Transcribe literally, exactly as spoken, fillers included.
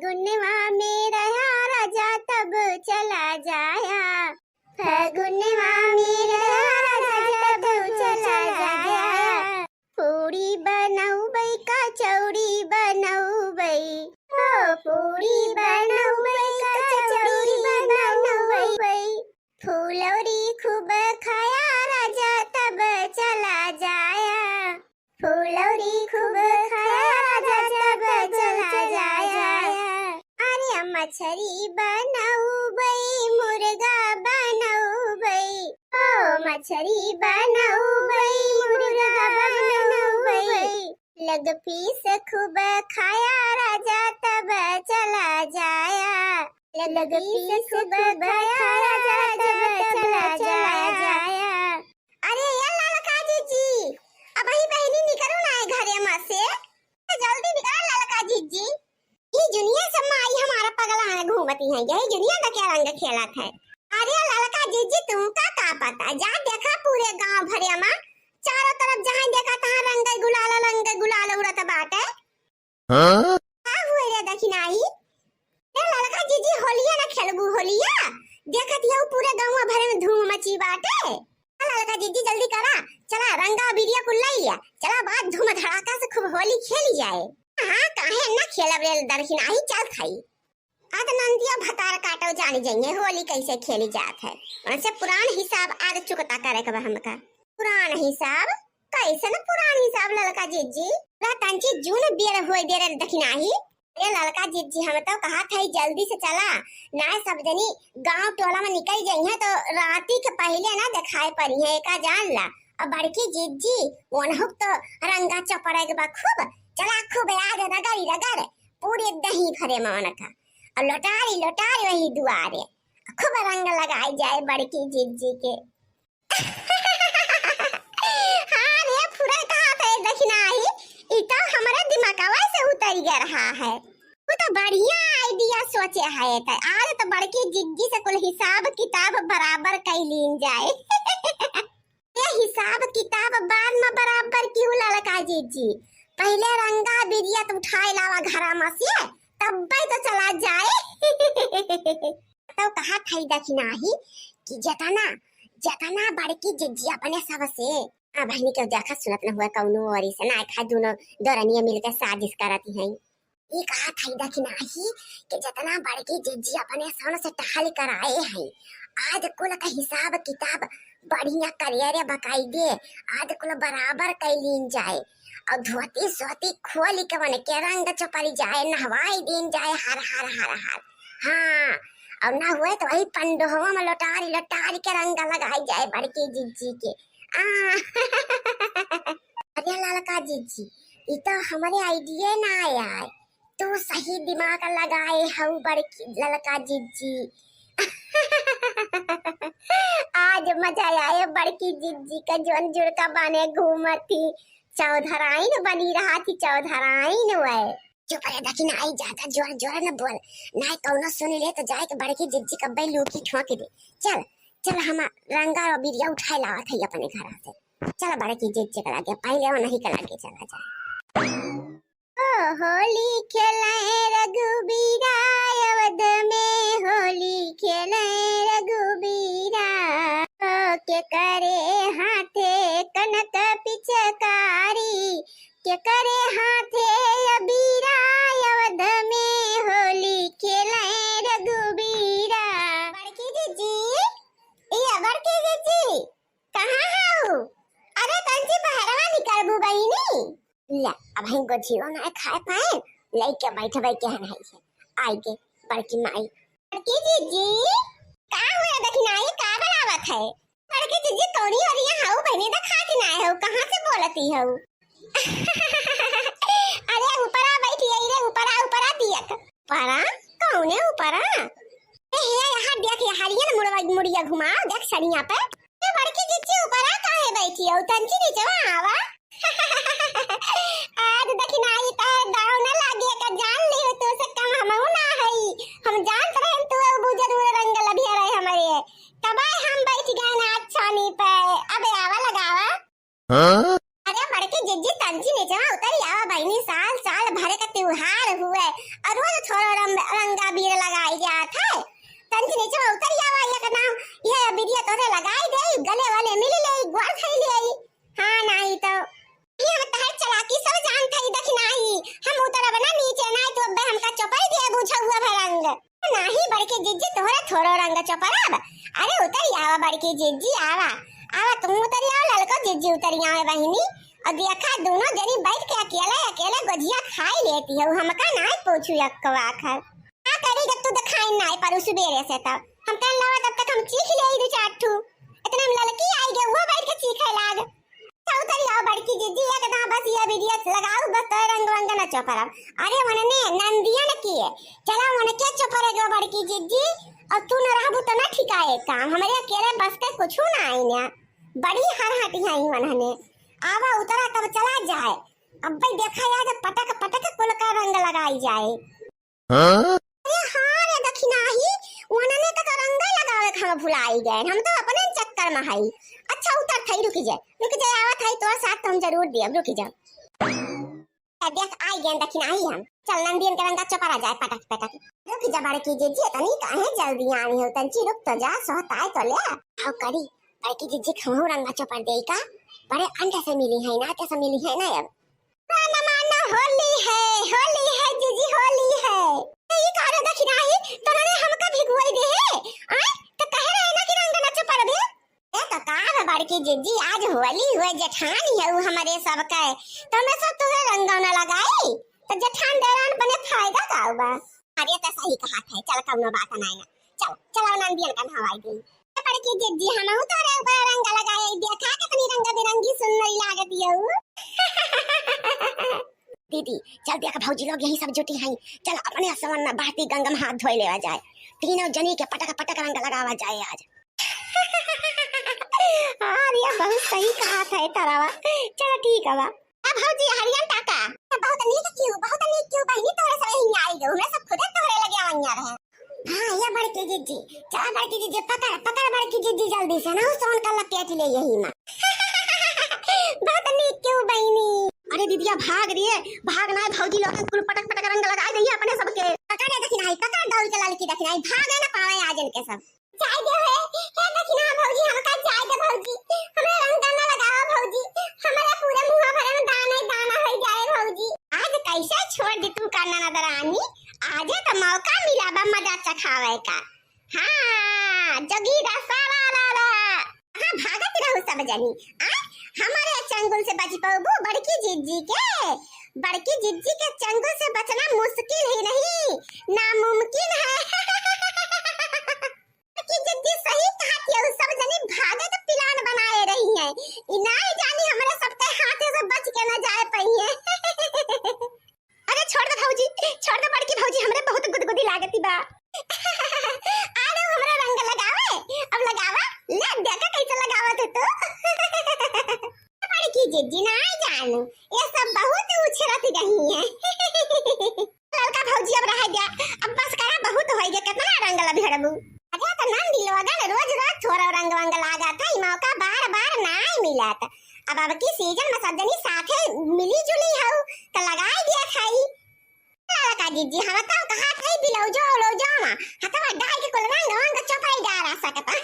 फगुनवा में रहा राजा तब चला जाया, फगुनवा में रहा राजा तब चला जाया। पूड़ी बनउबै, कचौड़ी बनउबै, ओ पूड़ी बनउबै, कचौड़ी बनउबै। फुलौरी खूब खाया राजा तब चला जाया, फुलौरी खूब खाया राजा तब चला जाया। अरे मछरी बनउबै, मुर्गा बनउबै, ओ मछरी बनउबै, मुर्गा बनउबै। लेग पीस खूब खाया राजा तब चला जाया, लेग पीस खूब खाया राजा तब चला जाया। अरे ये ललका जिज्जी, अबहीं बहिनी निकलू ना है घरे में से, जल्दी निकला ललका जिज्जी। ई जुनिया सब माई हमारा पगलान घूमती हैं, यही जुनिया का क्या रंग खेलत है। अरे ललका जिज्जी, तुमका का पता, जा देखा पूरे गांव भरे में, चारों तरफ जहाँ देखा तहाँ रंग गुलाल, रंग गुलाल उड़त बाटे। हाँ? का हुए रे दखिनाही? ए ललका जिज्जी, होलिया ना खेलबू होलिया? देखत हऊ पूरे गाँव भरे में धूम मची बाटे। आ ललका जिज्जी जल्दी करा, चला रंगा बिरिया कुल लई लिया, चला बात धूम धड़ाका से खूब होली खेली जाए। हाँ, काहे ना खेलब रे दखिनाही, चल खाई। आज नंदिया भतार काटो जानी जइहे होली कैसे खेली जात है। उनसे पुरान हिसाब आज चुकता करे के बा हमका। पुरान हिसाब? कैसन पुरान हिसाब ललका जिज्जी? ला तंची जून बेर होई दे रे दखिनाही। ए ललका जिज्जी, हम तो कहत हई जल्दी से चला, ना सब जनी गांव टोला में निकल जइहे तो राती के पहिले ना देखाए पड़िहे, एका जान ला। अब बड़की जिज्जी, ओनहुक तो रंगा चपड़े के बा खूब, चला खूब आज रगड़ी रगड़, पूरे दही भरे में ओनका। अब लोटारी लोटारी वही दुआरे, खूब रंग लगाई जाए बड़की जिज्जी के। हाँ रे, फुरा कहा थे दखिनाही, ई तो हमरे दिमागवा से उतर गया रहा है। वो तो बढ़िया idea सोचे है, तो आज तो बड़की जिज्जी से कुल हिसाब किताब बराबर कर लीन जाए। ये हिसाब किताब बाद में बराबर क्यों ललका जिज्जी, पहले रंगा बिरिया तो उठाए लावा घरा में से, तब्बे तो चला जाए। तो कहा था दखिनाही कि जतना, जतना बड़की जिज्जी अपने सबसे, आ बहिनी के देखत सुनत न हुआ कौनो ओरी से, ना खा दोनों दौरनिया मिलके साजिश करत हैं। ई कहा था दखिनाही कि जतना बड़की जिज्जी अपने सन से टहल कर आए हैं, आज कुल का हिसाब किताब बढ़िया करिया रे बकाई दे, आज कुल बराबर कई लीन जाए। और धोती सोती खोल के मन के रंग चपरी जाए, नहवाई दीन जाए, हर हर हर हर। हाँ, और ना हुए तो वही पंडोहवा में लोटारी लोटारी के रंग लगाई जाए बड़की जिज्जी के। आ, अरे ललका जिज्जी, ई तो हमारे idea ना आए, तू सही दिमाग लगाए हऊ बड़की ललका जिज्जी। आज मजा आए बड़की जिज्जी का, जोन जुड़का बाने घूमत थी, चौधराइन बनी रहा थी, चौधराइन वे। चुप रे दखिनाही, ज्यादा जोर जोर न बोल, ना कौनो सुन ले तो जाए के बड़की जिज्जी कब्बे लूकी ठोंक दे। चल चल, हम रंगा और बिरिया उठाए लावत है अपने घर से। चल बड़की जिज्जी के लगे, पहले वो नहीं के लगे चला जाए। ओ होली खेले रघुबीरा, अवध में होली खेले रघुबीरा। ओ के करे हाथे कनक पिचकारी, के करे हाथे अबीरा, अवध में होली खेले रघुबीरा। बड़की जिज्जी, ए बड़की जिज्जी, कहाँ हऊ? अरे तंची बहरवा निकलबू बहिनी। ले, अबहीं गोझियो ना खाए पाए, लइके बैठबै के हन है से। आई के बड़की माई। बड़की जिज्जी, का हुआ दखिनाही, का बनावत है? बड़की जिज्जी, कौनी ओरिया हऊ बहिनी, देखात ना हऊ, कहाँ से बोलती हऊ? अरे ऊपरा बैठी आई रे, ऊपरा, ऊपरा दियक। ऊपरा? कौने ऊपरा? ए हे, यहाँ देख, ये हरियन मुड़वा, मुड़िया घुमाओ, देख सड़िया पे। ए बड़की जिज्जी, ऊपरा काहे बैठी हो? तंची नीचवा आवा। आज दखिनाही तोहर दाव न लागे का, जान लियो तू से कम हमहू ना हई। हम जानत रहन तू अब बुजर उर रंग लभिया रहे हमरे। तबे हम बैठ गए ना छानी पे। अबे आवा लगावा। हाँ? अरे बड़की जिज्जी, तंची नीचवा उतरी आवा बहिनी, साल साल भर का त्योहार हुए, और रोज थोड़ो रंग, रंग अबीर लगाई जात है। तनी नीचे उतरी आवा, एक नाम यह अबीरिया तोरे लगाई देई, गले वाले मिल लेई, गोड़ धई लेई। हाँ, नाहीं तो ई हम तहर चालाकी सब जानत हई, देखी नाहीं, हम उतरब ना नीचे, नाहीं तो अब्बे हमका चोपई देबू झउआ भर रंग। नाहीं बड़की जिज्जी, तोहरे थोड़ो रंग चोपरब। अरे उतरी आवा बड़की जिज्जी, आवा, आवा तुम उतरी आवा, ललको जिज्जी उतरी आवे बहिनी। और देखा दोनों जनी बैठ के अकेले अकेले गोझिया खाई लेती हउ, हमका नाहीं पूछू एक्को आखर। का करी जब तू देखाइन नाहीं परू सुबेरे से, तब हम तन लावा तब तक हम चीख लेई दू चार ठू। इतने में ललकी आई गए, वो बैठ के चीखे लाग। चौधरी आओ बड़की जिज्जी, एक दां बस ये वीडियो लगाओ, बस तो रंग वंग न चोपरब। अरे वनने नंदियन किए, चला वनके चोपरे गो बड़की जिज्जी, और तू न रहबू तो न ठिकाए काम, हमरे अकेले बस के कुछ ना आई ना, बड़ी हर हटी है वनने। आवा उतरा तब चला जाए, अब भाई देखा यार पटक पटक कुल का रंग लगाई जाए। हाँ? अरे हाँ रे दखिनाही, उन्हने का तो रंगे लगावे के हम भुलाई गए, हम तो अपने चक्कर में हई। अच्छा उतर थई, रुक जाए, रुक जाए, आवत हई तोर साथ तो हम जरूर दियब, रुक जा। ए, देख आई गए दखिनाही हम, चल नंदियन के रंगा चोपरा जाए पटक पटक। रुक जा बड़की जिज्जी, तनी काहे जल्दी आनी हो, तंची रुक तो जा, सोहताए तो ले। आओ करी, बड़की जिज्जी के हमहू रंगा चोपर देई का, बड़े अंडे से मिली है ना, कैसे मिली है ना अब। माना माना होली है, होली है जीजी, होली है। ए, ई का रे दखिनाही, तोहरे हमका भिगोई दे है? आय, त कहे रहे ना कि रंग ना चोपरबे। ए, त का बा बड़की जीजी, आज होली हुए, जेठानी है उ हमरे सबके, त हमें सब तुहे रंग ना लगाई, त जेठान देरान बने फायदा का बा? अरे, त सही कहत है, चल कउनो बात नाय ना, चल, चल नंदियन का नहवाई दी। बड़की जिज्जी, हमहू तोरे ऊपर रंग लगाए, देखा कितनी रंग बिरंगी सुंदरी लागत हऊ। दीदी, चल देख भौजी लोग यही सब जुटी हैं, चल अपने असवन में बहती गंगा में हाथ धोए लेवा जाए, तीनों जनी के पटक पटक रंग लगावा जाए आज। हाँ रे, बहुत सही कहत है तरवा, चल ठीक है बा। ए भौजी, हरियन टाका। बहुत नीक कियो, बहुत नीक कियो बहिनी, तोहरे सब यहीं आई गयो। हमरा सब खुदे तोहरे लगे आवनिया रहे। हाँ, ये बड़की जिज्जी। चला बड़की जिज्जी, पकड़, पकड़ बड़की जिज्जी जल्दी से, ना सोन का लपेट ले यही में। बहुत नीक कियो बहिनी। अरे दीदिया, भाग रे, भाग ना, भौजी लोग कुल पटक पटक रंग लगाए दही अपने सबके। पकड़ रे दखिनाही, पकड़ दौड़ के ललकी दखिनाही, भागे ना पावे आज इनके सब। जाए दे हे, हे दखिना भौजी, हमका जाए दे भौजी, हमरा रंग ना लगावा भौजी, हमरा पूरे मुंह भरे में दाना ही दाना हो जाए भौजी। आज कैसे छोड़ दी तू का ननद रानी, आजे तो मौका मिला बा मजा चखावे का। हाँ, जोगी दा सारा ला ला। हाँ, भागत रहू सब जनी। आ, हमारे चंगुल से बच पउबू बड़की जिज्जी के, बड़की जिज्जी के चंगुल से बचना मुश्किल ही नहीं, नामुमकिन है। कि जिज्जी सही कहत हऊ, सब जनी भागे के plan बनाए रही हैं। ई नाई जानी हमरे सबके हाथे से बच के न जाए पइहें। अरे छोड़ दे भौजी, छोड़ दे बड़की भौजी, हमरे बहुत गुदगुदी लागती बा। अरे हमरा रंग लगावे, अब लगावा, ले देखा कैसे लगावत हो तू। बड़की जिज्जी नाई जानू, ये सब बहुत उछरत रही हैं। ललका भौजी अब रह गया, अब बस करा, बहुत होइ गया, कितना रंग लभिड़बू। अरे तो नंदी लोगन रोज रोज थोड़ा रंग वंग लागा था, ई मौका बार बार नाई मिलत। अब अब की season में सब जनी साथे मिली जुली हऊ, तो लगाई दिया खाई। ललका जिज्जी, हम तो कहा थे ब्लाउजो, ब्लाउजो मा, हथवा डाल के कुल रंग वंग चोपई डारा सकता।